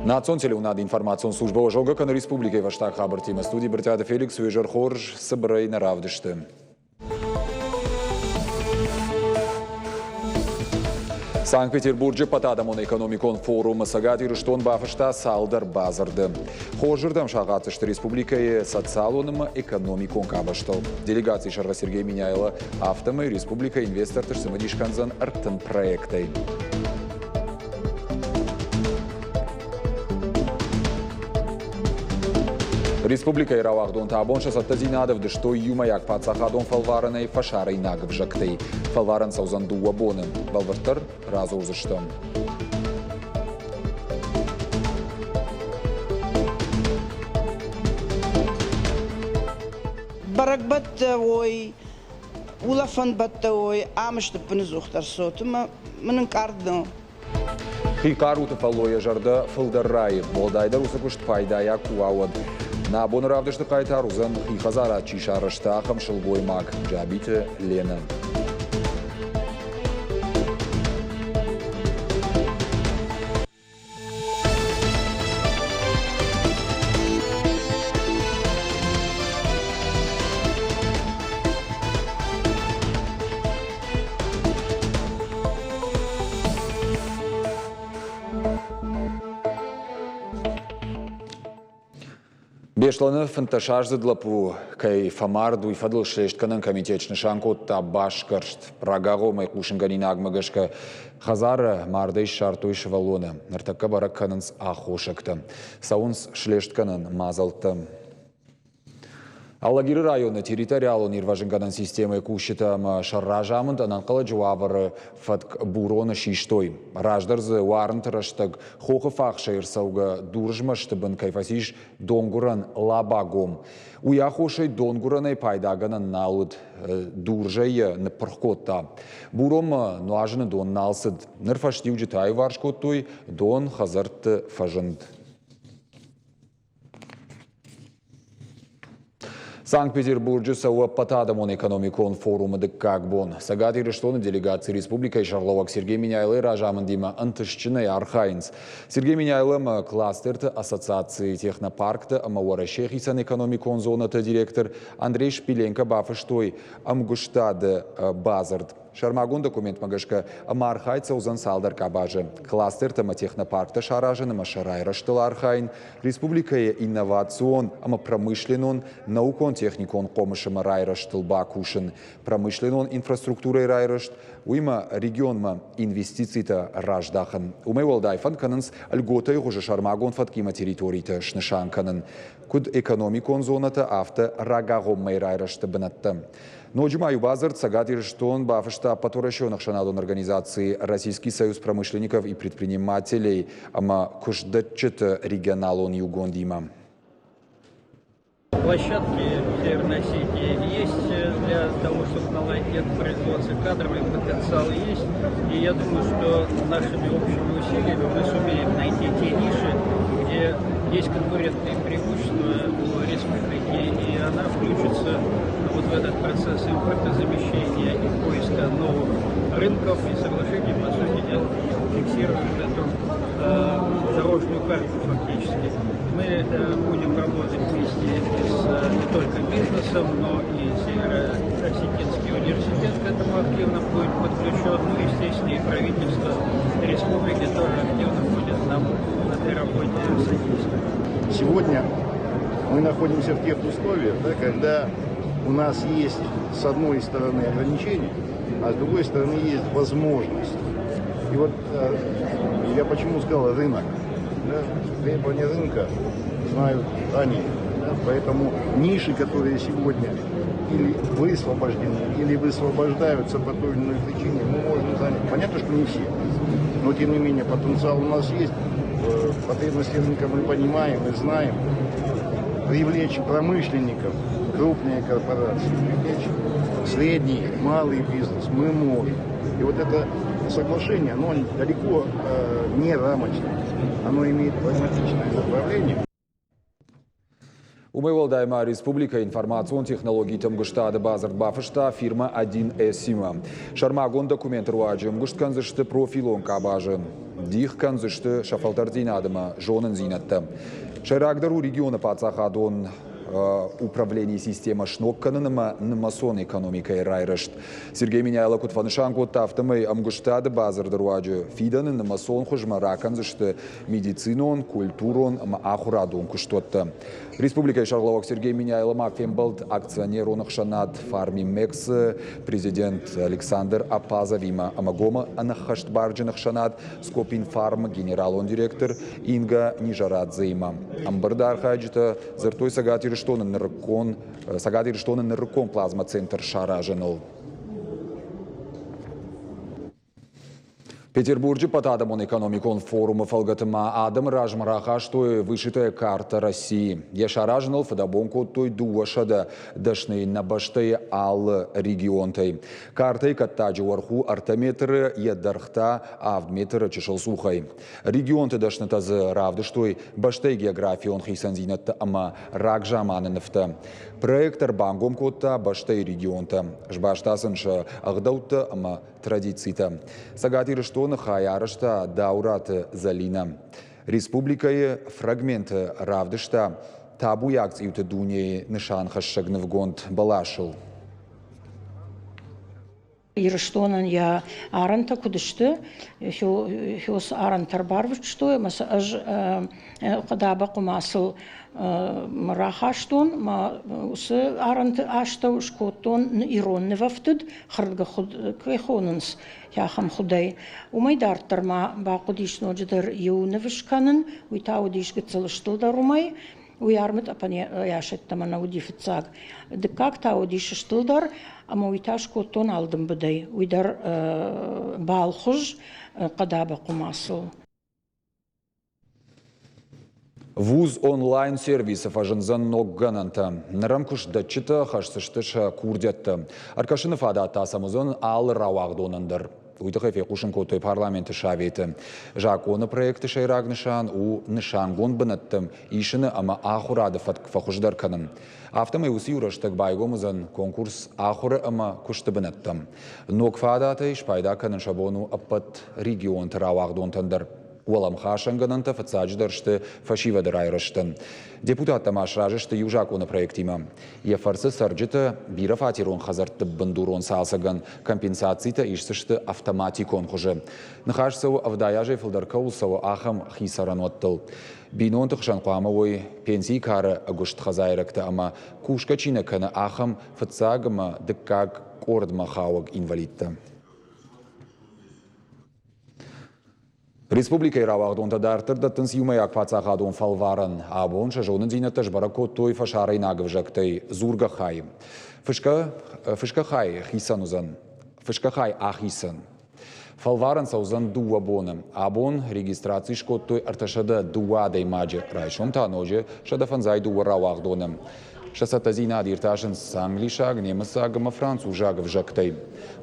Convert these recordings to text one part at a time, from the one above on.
Национ телеуынады информацион службӕ уӕ зонгӕ кӕны республикӕйы фӕстаг хабӕрттимӕ. Студийы Брытъиаты Феликс уе зӕр хорз, цыбырӕй нӕ равдысты. Санкт-Петербурджы ӕппӕтадӕмон экономикон форумы Цӕгат Ирыстон бафыста цалдӕр бадзырды. Хорзырдӕм сахъатдзысты республикӕйы социалон ӕмӕ экономикон къабӕзтыл. Делегацийы сӕргъы Сергей Меняйло афтӕмӕй республикӕйы инвесторты сцымыдис кӕндзӕн 30 проектӕй. Республикӕйы рауагъдонтӕ абон сӕ цӕттӕдзинад ӕвдыстой иумӕйаг паддзахадон фӕлварӕнӕй фӕсарӕйнаг ӕвзӕгтӕй. Фӕлварӕн цӕудзӕн дыууӕ боны. Бӕлвырддӕр радзурдзыстӕм. Бӕрӕгбӕттӕ уой, улӕфӕнбӕттӕ уой, ам сты ӕппынӕдзухдӕр цот ӕмӕ мын ӕнкъард нӕу. Хи хъаруты фӕллойӕ зӕрдӕ фылдӕр райы, уӕлдайдӕр уыцы куыст пайдайаг куы уа, уӕд. Нӕ абоны равдысты хъайтар уыдзӕн, хи хӕдзарад чи сарӕзта, ахӕм сылгоймаг Джабиты Ленӕ. Беслӕны фынддӕсаздзыд лӕппу кӕй фӕмард, уый фӕдыл слестгӕнӕн комитет снысан кодта басгӕрст. Рагагъоммӕ хъусынгӕнинагмӕ гӕсгӕ хӕдзары мардӕй ссардтой сывӕллоны. Ныртӕккӕ бӕрӕг кӕнынц аххосӕгтӕ. Цӕуынц слестгӕнӕн мадзӕлттӕ. Алагиры районы территориалон ирвӕзынгӕнӕн системӕйы кусджытӕ ӕмӕ сӕ разамынд ӕнӕнхъӕлӕджы уавӕры фӕтк Буроны систой. Раздӕр дзы уарынты рӕстӕг хохы фахсӕй ӕрцӕугӕ дурзмӕсты бын кӕй фӕцис донгуырӕн Лабагом. Уый аххосӕй донгуырӕнӕй пайдагӕнӕн нал уыд, дурзӕй йӕ ныппырх кодта. Буронмӕ нуазыны дон нал цыд. Ныр фӕстиуджытӕ аиуварс кодтой, дон хӕдзӕртты фӕзынд. Санкт-Петербурджы цӕуы ӕппӕтадӕмон экономикон форумы дыккаг бон. Цӕгат Ирыстоны делегаци республикӕйы сӕргълӕууӕг Сергей Меняйлойы разамындимӕ ӕнтыстджынӕй архайынц. Сергей Меняйло ӕмӕ кластерты ассоциацийы технопаркты ӕмӕ Уӕрӕсейы хицӕн экономикон зонӕты директор Андрей Шпиленко бафыстой ӕмгуыстады бадзырд. Сӕрмагонд документмӕ гӕсгӕ ӕмархайд цӕудзӕн цалдӕр къабазы. Кластертӕ ӕмӕ технопарктӕ саразын ӕмӕ сӕ райрӕзтыл архайын, республикӕйы инновацион ӕмӕ промышленнон, наукон-техникон хъомыс ӕмӕ райрӕзтыл бакусын, промышленнон инфраструктурӕйы райрӕзт, уыимӕ регионмӕ инвестицитӕ раздахын. Уымӕй уӕлдай фӕнд кӕнынц льготӕйы хуызы сӕрмагонд фӕткимӕ территоритӕ снысан кӕнын, куыд экономикон зонӕтӕ, афтӕ рагагъоммӕйы райрӕзты бынӕттӕ. Ноджы ма иу бадзырд Цӕгат Ирыстон бафыста ӕппӕтуӕрӕсеон ӕхсӕнадон организаци Российский союз промышленников и предпринимателей ӕмӕ куыстдӕтджыты регионалон иугондимӕ. Площадки в Северной Осетии есть для того, чтобы наладить производство, кадровый потенциал есть. И я думаю, что нашими общими усилиями мы сумеем найти те ниши, где есть конкурентные преимущества у республики, и она включится вот в этот процесс импортозамещения и поиска новых рынков и соглашений, по сути дела, фиксирует эту дорожную карту фактически. Мы будем работать вместе с не только бизнесом, но и Северо-Осетинский университет к этому активно будет подключен. Ну, естественно, и правительство республики тоже активно будет нам в этой работе содействовать. Сегодня мы находимся в тех условиях, да, когда у нас есть с одной стороны ограничения, а с другой стороны есть возможность. И вот я почему сказал рынок. Да? Требования рынка знают они. Да? Поэтому ниши, которые сегодня или высвобождены, или высвобождаются по той или иной причине, мы можем занять. Понятно, что не все, но тем не менее потенциал у нас есть, потребности рынка мы понимаем и знаем. Привлечь промышленников, крупные корпорации, привлечь средний, малый бизнес мы можем. И вот это соглашение, оно далеко не рамочное, оно имеет прагматичное направление. Уымӕй уӕлдай ма республикӕйы информацион технологиты ӕмгуыстады бадзырд бафыста фирмӕ 1С-имӕ. Сӕрмагонд документы руаджы ӕмгуыст кӕндзысты профилон къабазы, дих кӕндзысты сӕ фӕлтӕрддзинад ӕмӕ зонындзинӕдтӕ. Сӕйрагдӕр у регионы паддзахадон управленийы системӕ сног кӕнын ӕмӕ нымӕцон экономикӕйы райрӕзт. Сергей Меняйло куыд фӕнысан кодта, афтӕмӕй ӕмгуыстады бадзырды руаджы фидӕны нымӕцон хуызмӕ ракӕндзысты медицинон, культурон ӕмӕ ахуырадон куыстуӕттӕ. Республикӕйы сӕргълӕууӕг Сергей Меняйло ма фембӕлд акционерон ӕхсӕнад «Фармимекс-ы» президент Александр Апазовимӕ ӕмӕ ГОМ-ы ӕнӕххӕстбарджын ӕхсӕнад «Скопинфарм» генералон директор Инга Нижарадзеимӕ. Ӕмбырды архайджытӕ дзырдтой Цӕгат Ирыстоны нырыккон Цӕгат Ирыстоны нырыккон плазмӕцентр саразыныл. Петербурджы ӕппӕтадӕмон экономикон форумы фӕлгӕты ма адӕмы размӕ рахастой вышитая карта России. Йӕ саразыныл фыдӕбон кодтой 200 дӕсныйы нӕ бӕстӕйы алы регионтӕй. Картӕйы кӕттаджы уӕрх у ӕртӕ метры, йӕ дӕргъ та авд метры чысыл цухӕй. Регионты дӕснытӕ дзы равдыстой бӕстӕйы географион хицӕндзинӕдтӕ ӕмӕ рагзаманы нывтӕ. Проект ӕрбангом кодта бӕстӕйы регионтӕ, сбаста сын сӕ ӕгъдӕуттӕ ӕмӕ традицитӕ. Цӕгат Ирыстоны хай арӕзта Дауыраты Зӕлинӕ. Республикӕйы фрагменты равдыста табуйаг цъиуты дунейы нысанхӕссӕг нывгонд бӕласыл. Ирыстонӕн йӕ арӕнтӕ куыд сты, хёс арӕнтӕ ӕрбарвыстой ӕмӕ сӕ ӕз хъӕдабӕ хъуымацыл рахастон, мӕ уыцы арӕнты астӕу скодтон ирон нывӕфтыд, хӕрдгӕ хуыд кӕй хонынц, ахӕм хуыдӕй. Уымӕй дарддӕр ма бахъуыдис ноджыдӕр иу ныв скӕнын, уый та уыдис гыццыл стылдӕр уымӕй. Уый армытъӕпӕн йас ӕддӕмӕ нӕ уыди фыццаг. Дыккаг та уыдис стылдӕр, ӕмӕ уый та скодтон алдымбыдӕй. Уый дӕр балхуыз хъӕдабӕ хъуымацыл. ВУЗ онлайн-сервисы фӕзындзӕн ног гӕнӕнтӕ. Ныр ӕм куыстдӕтджытӕ хӕсдзысты сӕ курдиӕттӕ. Ӕркӕсыны фадат та сӕм уыдзӕн алы рауагъдонӕн дӕр. Уый тыххӕй фехъусын кодтой парламенты советы. Закъоны проекты сӕйраг нысан у нысангонд бынӕттӕм исыны ӕмӕ ахуырады фӕтк фӕхуыздӕр кӕнын. Афтӕмӕй уыцы иу рӕстӕг байгом уыдзӕн конкурс ахуыры ӕмӕ куысты бынӕттӕм. Ног фадатӕй спайда кӕнын сӕ бон у ӕппӕт регионты рауагъдонтӕн дӕр. Уӕлӕмхасӕн гӕнӕнтӕ фыццаджыдӕр сты фӕсивӕды райрӕзтӕн. Депутаттӕ ма сразы сты иу закъоны проектимӕ. Йӕ фӕрцы цӕрджытӕ бирӕфатерон хӕдзӕртты бындурон цалцӕгӕн компенсацитӕ исдзысты автоматикон хуызы. Ныхас цӕуы 70 азӕй фылдӕр кӕуыл цӕуы, ахӕм хи цӕрӕнуӕттыл. Бинонты хсӕн хъуамӕ уой пенсийы кары ӕгуыст хӕдзайрӕгтӕ ӕмӕ кусгӕ чи нӕ кӕны, ахӕм фыццаг ӕмӕ дыккаг къордмӕ хауӕг инвалидтӕ. Республикӕйы рауагъдонтӕ дарддӕр дӕттынц иумӕйаг паддзахадон фӕлварӕн. Абон сӕ зонындзинӕдтӕ сбӕрӕг кодтой фӕсарӕйнаг ӕвзӕгтӕй дзургӕ хайы. Фысгӕ, фысгӕ хай хицӕн уыдзӕн. Фысгӕ хай ахицӕн. Фӕлварӕн цӕудзӕн дыууӕ боны. Абон регистраци скодтой 302 адӕймаджы, райсом та ноджы 152 рауагъдоны. Сӕ цӕттӕдзинад иртасынц англисаг, немыцаг ӕмӕ французаг ӕвзӕгтӕй.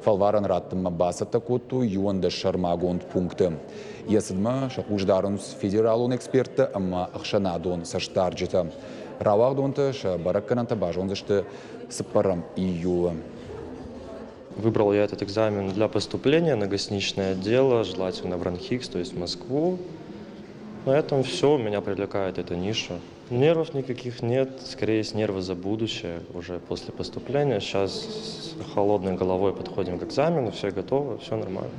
Фӕлварӕн раттынмӕ бацӕттӕ кодтой 11 сӕрмагонд пункты. Йӕ цыдмӕ сӕ хъус дарынц федералон эксперттӕ ӕмӕ ӕхсӕнадон цӕстдарджытӕ. Рауагъдонтӕ сӕ бӕрӕггӕнӕнтӕ базондзысты 4 июлы. Выбрал я этот экзамен для поступления на гостиничное дело, желательно в РАНХиГС, то есть в Москву. На этом все, меня привлекает эта ниша. Нервов никаких нет, скорее есть нервы за будущее уже после поступления. Сейчас с холодной головой подходим к экзамену, все готовы, все нормально.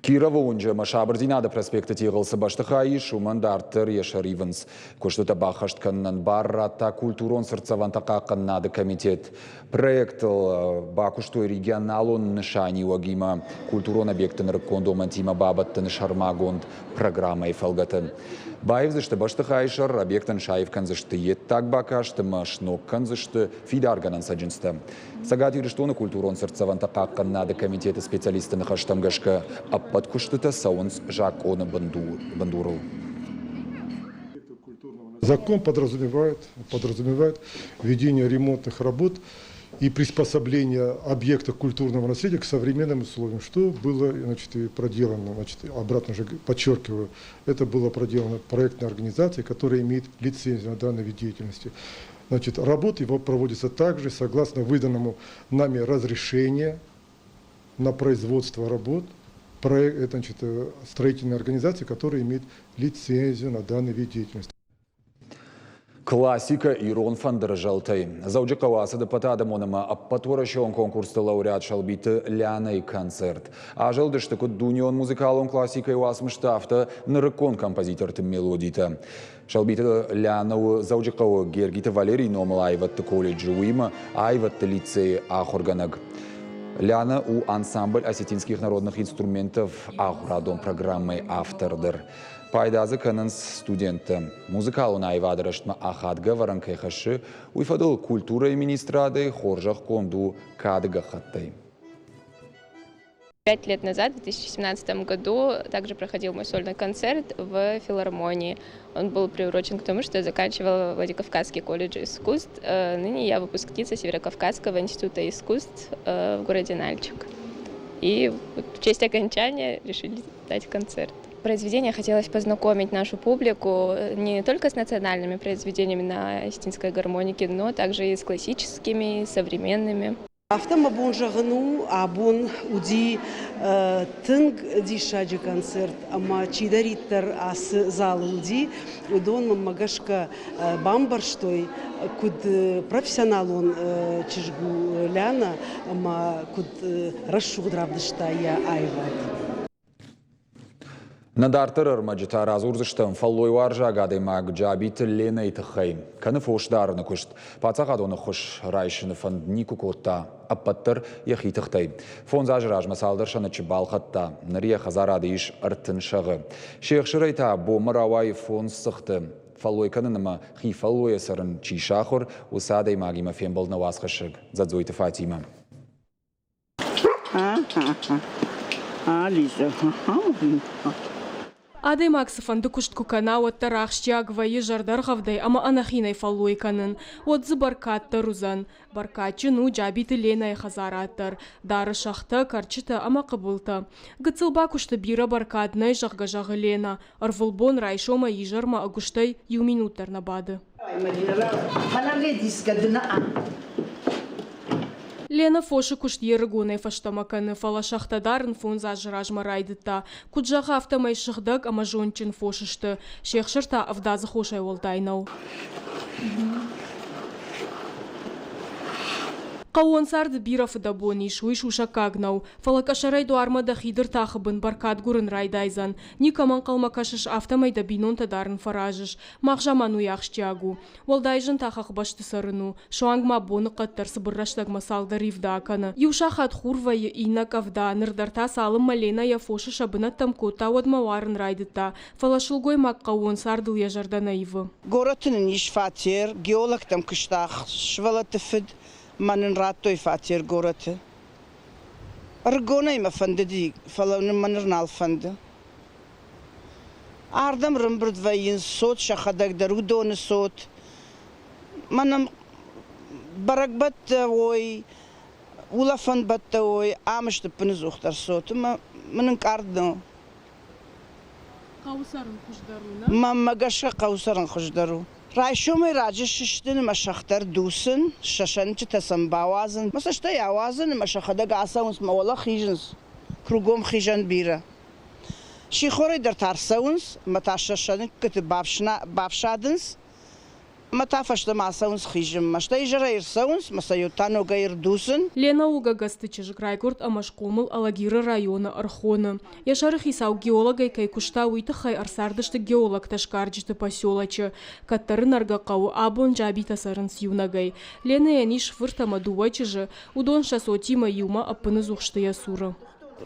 Кировы уынджы ӕмӕ Сабырдзинады проспекты тигъыл цы бӕстыхай ис, уымӕн дарддӕр йӕ сӕр ивынц. Куыстытӕ баххӕст кӕнынӕн бар радта культурон цыртдзӕвӕнтӕ хъахъхъӕнынады комитет. Проектыл бакуыстой регионалон нысаниуӕгимӕ культурон объекты нырыккон домӕнтимӕ бабӕттыны сӕрмагонд программӕйы фӕлгӕты. Баивдзысты бӕстыхайы сӕр, объектӕн саив кӕндзысты йе ддаг бакаст ӕмӕ сног кӕндзысты фидаргӕнӕн цӕджындзтӕ. Цӕгат Ирыстоны культурон цыртдзӕвӕнтӕ хъахъхъӕнынады комитеты специалистты ныхӕстӕм гӕсгӕ ӕппӕт куыстытӕ цӕуынц закъоны бындурыл. Закон подразумевает, подразумевает введение ремонтных работ. И приспособление объекта культурного наследия к современным условиям, что было, значит, и проделано, значит, обратно же подчеркиваю, это было проделано проектной организацией, которая имеет лицензию на данный вид деятельности. Значит, работы его проводятся также согласно выданному нами разрешению на производство работ проект, значит, строительной организации, которая имеет лицензию на данный вид деятельности. Классикӕ ирон фӕндыры зӕлтӕй. Дзӕуджыхъӕуы ацыд ӕппӕтадӕмон ӕмӕ ӕппӕтуӕрӕсеон конкурсты лауреат Сӕлбиты Лянӕйы концерт. Азӕлдысты куыд дунеон музыкалон классикӕйы уацмыстӕ, афтӕ нырыккон композиторты мелодитӕ. Сӕлбиты Лянӕ у Дзӕуджыхъӕуы Гергиты Валерийы номыл аивӕдты колледжы, уыимӕ аивӕдты лицейы ахуыргӕнӕг. Лянӕ у ансамбль осетинских народных инструментов ахуырадон программӕйы автор дӕр. Пайда дзы кӕнынц студенттӕ. Музыкалон аивады рӕзтмӕ ахадгӕ ӕвӕрӕн кӕй хӕссы, уый фӕдыл культурӕйы министрадӕй хорзӕхгонд у кады гӕххӕттӕй. 5 лет назад, в 2017 году, также проходил мой сольный концерт в филармонии. Он был приурочен к тому, что я заканчивала Владикавказский колледж искусств. Ныне я выпускница Северокавказского института искусств в городе Нальчик. И в честь окончания решили дать концерт. Произведение хотелось познакомить нашу публику не только с национальными произведениями на осетинской гармонике, но также и с классическими, и современными. Афтӕ мӕ бон зӕгъын у, абон уыди тынг диссаджы концерт ӕмӕ чидӕриддӕр ацы залы уыди, уыдон мӕнмӕ гӕсгӕ бамбӕрстой, куыд профессионалон чызг у Лянӕ ӕмӕ куыд рӕсугъд равдыста йӕ аивад. Нӕ дарддӕр ӕрмӕджытӕ радзурдзыстӕм фӕллойуарзаг адӕймаг Джабиты Ленӕйы тыххӕй. Кӕны фосдарыны куыст. Паддзахадон ӕххуыс райсыны фӕнд никуы кодта, ӕппӕт дӕр йӕхи тыхтӕй. Фондз азы размӕ цалдӕр сӕныччы балхӕдта. Ныр йӕ хӕдзарады ис 30 сӕгъы. Се хсырӕй та бонмӕ рауайы фондз цыхты. Фӕллой кӕнын ӕмӕ хи фӕллойӕ цӕрын чи сахуыр, уыцы адӕймагимӕ фембӕлд нӕ уацхӕссӕг Дзӕдзойты Фатимӕ. Адӕймаг цыфӕнды куыст куы кӕна, уӕддӕр ахсджиаг вӕййы зӕрдӕргъӕвдӕй ӕмӕ ӕнӕхинӕй фӕллой кӕнын. Уӕд дзы бӕркад дӕр уыдзӕн. Бӕркадджын у Джабиты Ленӕйы хӕдзарад дӕр. Дары сӕгътӕ, кӕрчытӕ ӕмӕ хъыбылтӕ. Гыццыл бакуысты бирӕ бӕркад нӕй, зӕгъгӕ, зӕгъы Ленӕ. Ӕрвылбон райсомӕй изӕрмӕ ӕгуыстӕй иу минут дӕр нӕ бады. Лена фосы куыст йе рыгонӕй фӕстӕмӕ кӕны, фӕлӕ сӕгътӕ дарын фондз азы размӕ райдыдта. Куыд зӕгъы, афтӕмӕй сыгъдӕг ӕмӕ зондджын фос сты. Се хсыр та ӕвдадзы хосӕй уӕлдай нӕу. Хъӕууон царды бирӕ фыдӕбон ис, уый сусӕггаг нӕу. Фӕлӕ къӕсӕрӕй дуармӕ дӕхи дыртахы бын бӕркад гуырын райдайдзӕн. Никӕмӕ ӕнхъӕлмӕ кӕсыс, афтӕмӕй дӕ бинонтӕ дарын фӕразыс. Мах заман уый ахсджиаг у. Уӕлдай зын та хӕхбӕсты цӕрын у. Суанг ма боныхъӕд дӕр цыбыр рӕстӕгмӕ цалдӕр ивды акӕны. Иу сахат хур вӕййы, иннӕ къӕвда. Ныр дӕр та цалынмӕ Ленӕ йӕ фосы сӕ бынӕттӕм кодта, уӕдмӕ уарын райдыдта. Фӕлӕ сылгоймаг хъӕууон цардыл йӕ зӕрдӕ нӕ ивы. Горӕты нын ис фатер, геологтӕм куыста сывӕллӕтты фыд, мӕ нын радтой фатер горӕты. Ӕрыгонӕй мӕ фӕндыди, фӕлӕ мӕ ныр нал фӕнды. Ардӕм рымбырд вӕййынц цот сӕхӕдӕг дӕр, уыдоны цот. Мӕнӕн бӕрӕгбӕттӕ уой, улӕфӕн бӕттӕ уой, ам сты ӕппынӕдзухдӕр цот ӕмӕ мын ӕнкъард нӕу. Хъӕуы цӕрын хуыздӕр у, нӕ? Мӕнмӕ гӕсгӕ хъӕуы цӕрын хуыздӕр у. Райсомӕй раджы сыстын ӕмӕ сӕгътӕ рдуцын, сӕ сӕнчытӕ сӕм бауадзын, мӕ цӕстӕй ауадзын ӕмӕ сӕхӕдӕг ацӕуынц, мӕ уӕлӕ хизынц. Кругом хизӕн бирӕ. Сихорӕй дӕр та ӕрцӕуынц ӕмӕ та сӕ сӕныккыты бафсадынц ӕмӕ та фӕстӕмӕ ацӕуынц хизынмӕ. Стӕй изӕрӕй ӕрцӕуынц ӕмӕ сӕ иу та ногӕй ӕрдуцын. Лена у Гагасты чызг, райгуырд ӕмӕ схъомыл Алагиры районы Ӕрхоны. Йӕ сӕрыхицау геологӕй кӕй куыста, уый тыххӕй ӕрцардысты геологтӕ-сгарджыты поселочы. Кӕддӕры нӕргӕ хъӕуы абон Джабитӕ цӕрынц иунӕгӕй. Ленӕйӕн ис фырт ӕмӕ дыууӕ чызджы, уыдон сӕ цотимӕ иумӕ ӕппыныдзух сты йӕ цуры.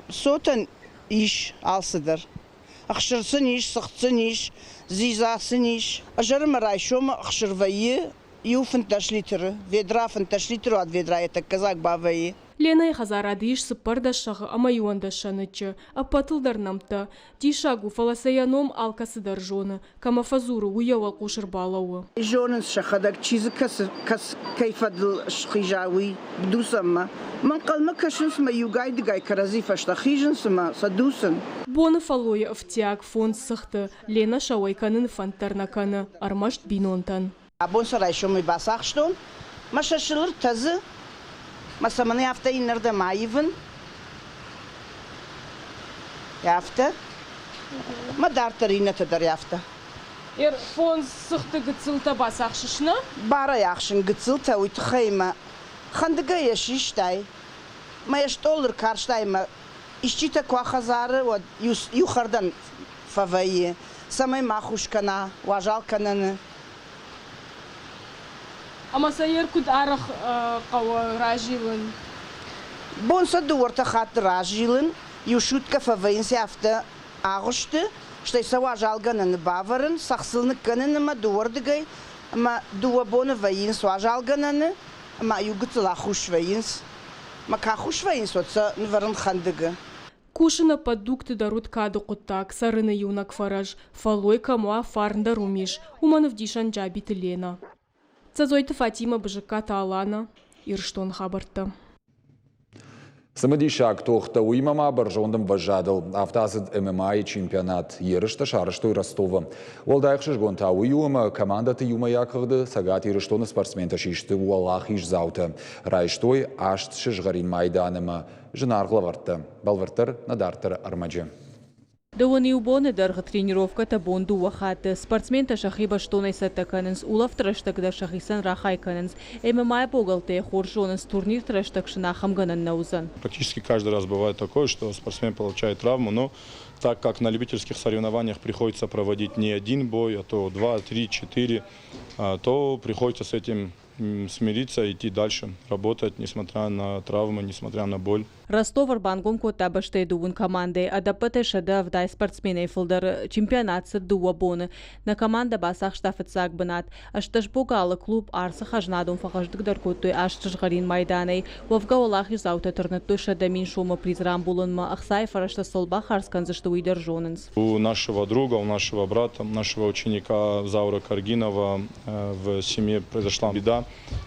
Цотӕн ис алцыдӕр. Ӕхсыр сын ис, цыхт сын ис, дзидза сын ис. Ӕзӕрмӕ райсомы ӕхсыр вӕййы иу 15 литры. Ведра 15 литры уӕд ведрайы тӕккӕ дзаг бавӕййы. Ленӕйы хӕдзарады ис 14 сӕгъы ӕмӕ 11 сӕныччы. Ӕппӕтыл дӕр нӕмттӕ. Диссаг у, фӕлӕ сӕ йӕ ном алкӕцы дӕр зоны. Кӕмӕ фӕдзуры, уый йӕ уӕлхъус ӕрбалӕууы. Зонынц сӕхӕдӕг, чи дзы кӕцы, кӕй фӕдыл схиза, уый дуцӕнмӕ. Мӕ ӕнхъӕлмӕ кӕсынц мӕ иугай-дыгай кӕрӕдзи фӕстӕ хизынц ӕмӕ сӕ дуцын. Боны фӕллойы ӕфтиаг фондз цыхты. Ленӕ сӕ уӕй кӕныны фӕнд дӕр нӕ кӕны, ӕрмӕст бинонтӕн. Абон сӕ райсомӕй бацахстон, мӕ сӕ сылыр тӕдзы, мӕ сӕ мӕнӕ афтӕ иннӕрдӕм аивын. Афтӕ. Мӕ дарддӕр иннӕтӕ дӕр афтӕ. Фондз цыхты гыццылтӕ бацахсыс, нӕ? Барӕй ахсын гыццылтӕ, уый тыххӕй мӕ хӕндыгӕй йӕ систай, мӕ йӕ стъолы ркарстай мӕ исчитӕ куы ахӕдзары, уӕд иу хӕрдӕн фӕвӕййы, цӕмӕй ма хус кӕна, уазал кӕнӕны. Ӕмӕ сӕ ер куыд арӕх хъӕуы разилын? Бон сӕ дыууӕртӕ хатты разилын, иу суткӕ фӕвӕййынц афтӕ агъуысты, стӕй сӕ уазалгӕнӕны бавӕрын, цӕхх сыл ныккӕнын ӕмӕ дыууӕрдыгӕй, ӕмӕ дыууӕ боны вӕййынц уазалгӕнӕны, ӕмӕ иу гыццыл ахус вӕййынц. Мӕ куы ахус вӕййынц, уӕд сӕ нывӕрын хӕндыгы. Кусын ӕппӕт дугты дӕр уыд кады хъуыддаг, цӕрыны иунӕг фӕрӕз. Фӕллой кӕм уа, фарн дӕр уым ис. Уымӕн ӕвдисӕн Джабиты Ленӕ. Цӕцойты Фатимӕ, Бызыккаты Алана, Ирыстоны хабӕрттӕ. Цымыдисаг тохтӕ, уыимӕ ма бӕрзонд ӕмвӕзадыл. Афтӕ ацыд ММА-йы чемпионат. Ерыстӕ сарӕзтой Ростовы. Уӕлдай ӕхсызгон та уый у, ӕмӕ командӕты иумӕйаг хыгъды Цӕгат Ирыстоны спортсментӕ систы уӕлахиздзаутӕ. Райстой аст сызгъӕрин майдан ӕмӕ зынаргъ лӕвӕрттӕ. Бӕлвырддӕр нӕ дарддӕры ӕрмӕджы. Дыууын иу боны дӕргъы тренировкӕтӕ бон дыууӕ хатты. Спортсментӕ сӕхи бӕстонӕй цӕттӕ кӕнынц, улӕфты рӕстӕг дӕр сӕхицӕн рахай кӕнынц. ММА-йы богӕлттӕ йӕ хорз зонынц, турнирты рӕстӕг сын ахӕм гӕнӕн нӕ уыдзӕн. Практически каждый раз бывает такое, что спортсмен получает травму, но так как на любительских соревнованиях приходится проводить не один бой, а то два, три, четыре, то приходится с этим смириться, идти дальше, работать, несмотря на травмы, несмотря на боль. Ростов ӕрбангом кодта бӕстӕйы дыууын командӕйы, ӕдӕппӕтӕй 170 спортсменӕй фылдӕр. Чемпионат цыд дыууӕ боны. Нӕ командӕ бацахста фыццаг бынат. 18 богалы клуб Арсы хӕзнадон фӕхъӕздыгдӕр кодтой аст сызгъӕрин майданӕй. Уӕвгӕ уӕлахиздзаутӕ тырныдтой 100 000 сомы приз рамбулынмӕ. Ӕхцайы фӕрӕзтӕ цӕуыл бахардз кӕндзысты, уый дӕр зонынц. У нашего друга, у нашего брата, нашего ученика Заура Каргинова в семье произошла беда.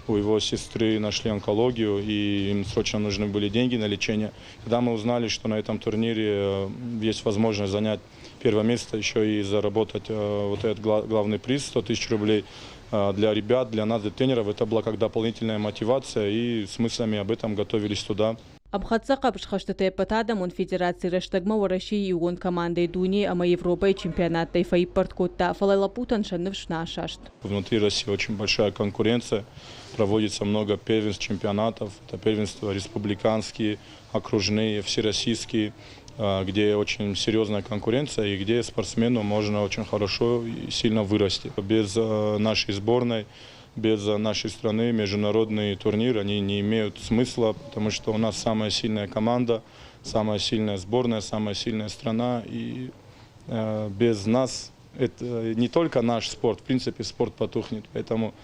У его сестры нашли онкологию, и им срочно нужны были деньги на лечение. Когда мы узнали, что на этом турнире есть возможность занять первое место, еще и заработать вот этот главный приз 100 тысяч рублей, для ребят, для нас, для тренеров, это была как дополнительная мотивация, и с мыслями об этом готовились туда. Ӕмхӕццӕ хъӕбысхӕстыты ӕппӕтадӕмон федераци рӕстӕгмӕ Уӕрӕсейы иугонд командӕйы дунейы ӕмӕ Европӕйы чемпионаттӕй фӕиппӕрд кодта, фӕлӕ лӕппутӕн сӕ ныфс нӕ асаст. Внутри России очень большая конкуренция, проводится много первенств, чемпионатов. Это первенства республиканские, окружные, всероссийские, где очень серьезная конкуренция и где спортсмену можно очень хорошо и сильно вырасти. Без нашей сборной, без нашей страны международные турниры, они не имеют смысла, потому что у нас самая сильная команда, самая сильная сборная, самая сильная страна. И без нас это не только наш спорт, в принципе, спорт потухнет. Поэтому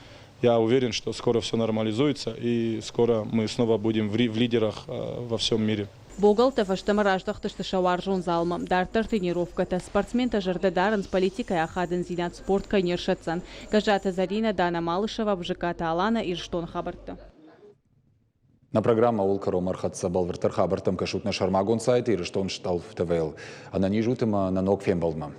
я уверен, что скоро все нормализуется и скоро мы снова будем в лидерах во всем мире. Богӕлттӕ фӕстӕмӕ раздӕхтысты сӕ уарзон залмӕ. Дарддӕр тренировкӕтӕ. Спортсментӕ зӕрдӕ дарынц, политикӕйы ахадындзинад спорт кӕй не рсӕтдзӕн. Гӕззаты Зӕринӕ, Дана Малышева, Бзыкаты Алана, Ирыстоны хабӕрттӕ. Нӕ программӕ ууыл кӕронмӕ ӕрхӕццӕ. Бӕлвырддӕр хабӕрттӕм кӕсут нӕ сӕрмагонд сайт Ирыстон стъӕлф ТВ-йыл. Ӕнӕниз ут ӕмӕ нӕ ног фембӕлдмӕ.